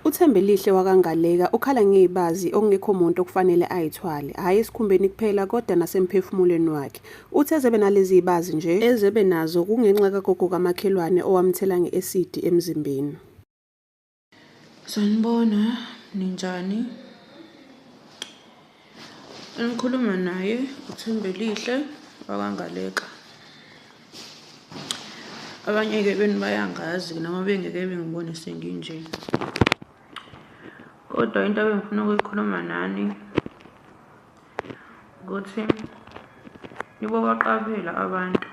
UThembelihle wakaNgaleka ukhala ngezibazi okungekho muntu okufanele ayithwale, hhayi esikhumbeni kuphela kodwa nasemphefumulweni wakhe. Uthi ezebe nalezi zibazi nje, ezebe nazo kungenxa kagogo kamakhelwane owamthela nge-esidi emzimbeni. Sanibona, ninjani? Engikhuluma naye uThembelihle wakaNgaleka. Abanye-ke benu bayangazi noma bengeke bengibone senginje. Kodwa into ebengifuna ukuyikhuluma nani ukuthi nibobaqaphela abantu.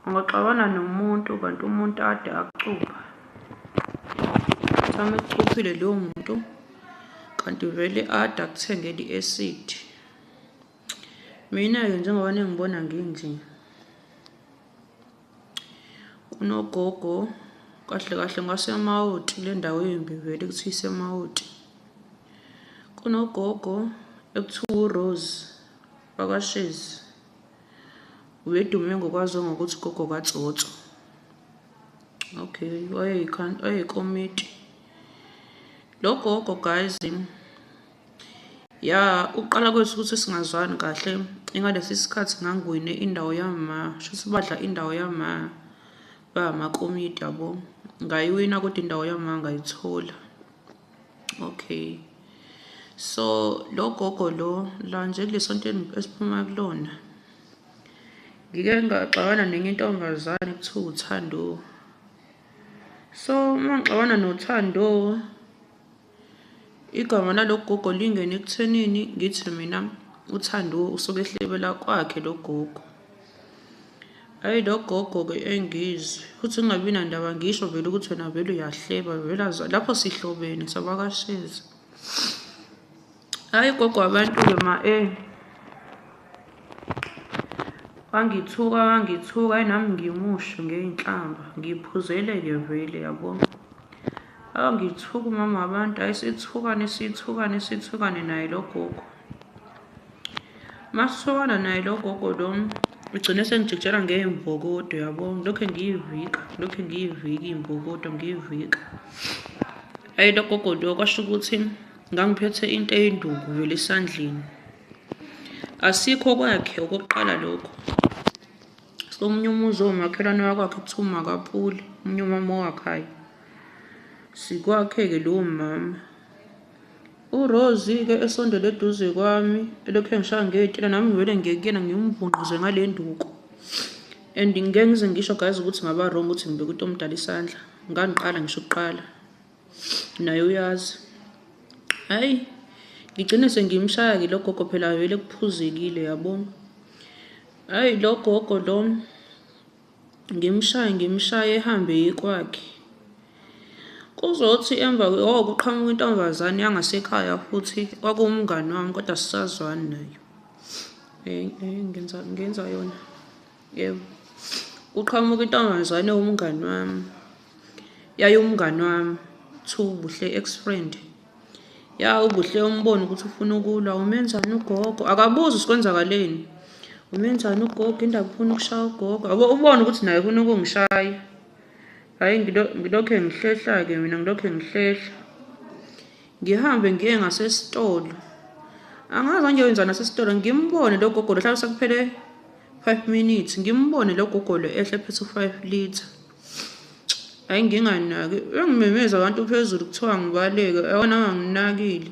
Ungaxabana nomuntu kanti umuntu ade akucupha. Athi uma ekucuphile lowo muntu kanti vele ade akuthengele i-acid. Mina-ke njengoba ningibona nginje, kunogogo kahle kahle ngaseMawoti, le ndawo embi vele kuthiwa iseMawoti. Kunogogo ekuthiwa uRose wakwaShezi, ubedume ngokwaziwa ngokuthi ugogo kaTsotso. Okay, wayeyikomiti. Lo gogo guys, Ya, ukuqala kwethu ukuthi singazwani kahle ingalesi sikhathi ngangiwine indawo yama, shuthi badla indawo yama, bamakomiti yabo. Ngayiwina kodwa indawo yama ngayithola. Okay. So lo gogo lo la nje kule sonto esiphuma kulona ngike ngaxabana nenye intombazane kuthiwa uThando. So uma ngixabana noThando Igama lalo gogo lingene ekuthenini ngithi mina uThando usuke ehlebela kwakhe lo gogo. Hhayi lo gogo-ke engizwe futhi ngingabi nandaba ngisho vele ukuthi wena vele uyahleba vele lapho sihlobene sabakashezi. Hhayi gogo wabantu-ke ma eh. Wangithuka wangithuka hhayi nami ngimusho ngey'nhlamba ngiphuzele-ke vele yabo. Wangithuka umama wabantu hhayi sithukane sithukane sithukane naye lo gogo. Masithukana naye lo gogo lo ugcine sengijikijela ngey'mbokodo yabo ngilokhu ngiyivika ngilokhu ngiyivika iy'mbokodo ngiyivika. Hhayi lo gogo lo kwasho ukuthi ngangiphethe into eyinduku vele esandleni. Asikho kwakhe okokuqala lokho. Somunye umuzi owumakhelwane wakwakhe kuthiwa uMakaPule, omunye umama owakhayo. Sikwakhe-ke lowo mama. URose-ke esondele eduze kwami elokhu engishaya ngey'tina nami ngivele ngiye kuyena ngimvunquze ngale nduku. And ngeke ngize ngisho guys ukuthi ngaba wrong ukuthi ngibeke umuntu omdala isandla. Ngangiqala ngisho ukuqala. Naye uyazi. Hhayi, ngigcine sengimshaya-ke lo gogo phela vele kuphuzekile yabo. Hhayi lo gogo lo ngimshaye ngimshaye ehambe eye kwakhe. Kuzothi emva oh kuqhamuka intombazane yangasekhaya futhi kwakuwumngani wami kodwa asisazwani nayo. Ngenza ngenza yona. Yebo. Kuqhamuka intombazane ewumngani wami. Yayiwumngani wami, kuthiwa uBuhle ex friend. Ya uBuhle umbone ukuthi ufuna ukulwa, umenzani ugogo? Akabuzi ukuthi kwenzakaleni. Umenzani ugogo? Indaba ufuna ukushaya ugogo. Yabo ubone ukuthi naye ufuna ukungishaya. Hhayi ngilokhe ngihlehla-ke mina ngilokhe ngihlehla. Ngihambe ngiye ngasesitolo. Angazi ngiyoyenzani nasesitolo ngimbone lo gogo lo mhlawumbe sekuphele 5 minutes ngimbone lo gogo lo ehle ephethe u-5 litre. Hhayi nginganaki bengimemeza abantu phezulu kuthiwa ngibaleke yabona anginakile.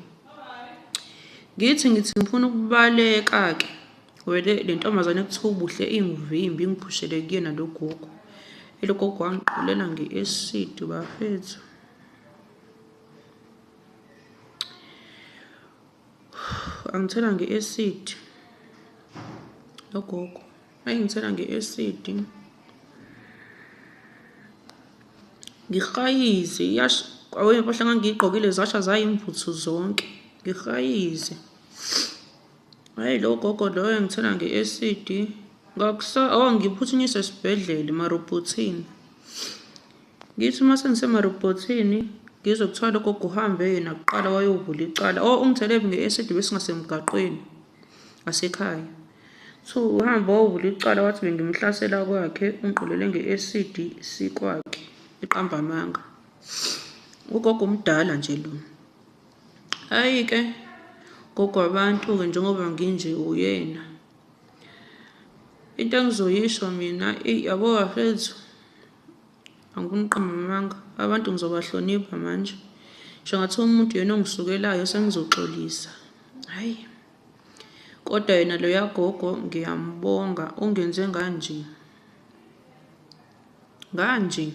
Ngithi ngithi ngifuna ukubaleka-ke wele le ntombazane ekuthiwa uBuhle ingivimbe ingiphushele kuyena lo gogo. Lo gogo wangiqulela nge-acid bafethu. Angithela nge-acid lo gogo. Wayengithela nge-acid. Ngihayize iyasha awu impahla engangiyigqokile zasha zayimvuthu zonke. Ngihayize. Hhayi lo gogo loyo engithela nge-acid oh ngiphuthunyiswa esibhedlela emarobhothini. Ngithi uma sengisemarobhothini ngizwe kuthiwa lo gogo uhambe yena kuqala wayovula icala. Oh ungithele nge-acid besingasemgaqweni ngasekhaya. So uhamba wayovula icala wathi bengimhlasela kwakhe ungiqulele nge-acid sikwakhe eqamba amanga. Ugogo omdala nje lo. Hhayi-ke, gogo wabantu-ke njengoba nginje uyena. Into engizoyisho mina, eyi yabo bafethu, angifuni ukuqamba amanga, abantu ngizobahlonipha manje. Ngisho ngathiwa umuntu uyena ongisukelayo sengizoxolisa. Hhayi. Kodwa yena loya gogo ngiyambonga ungenze nganje. Nganje.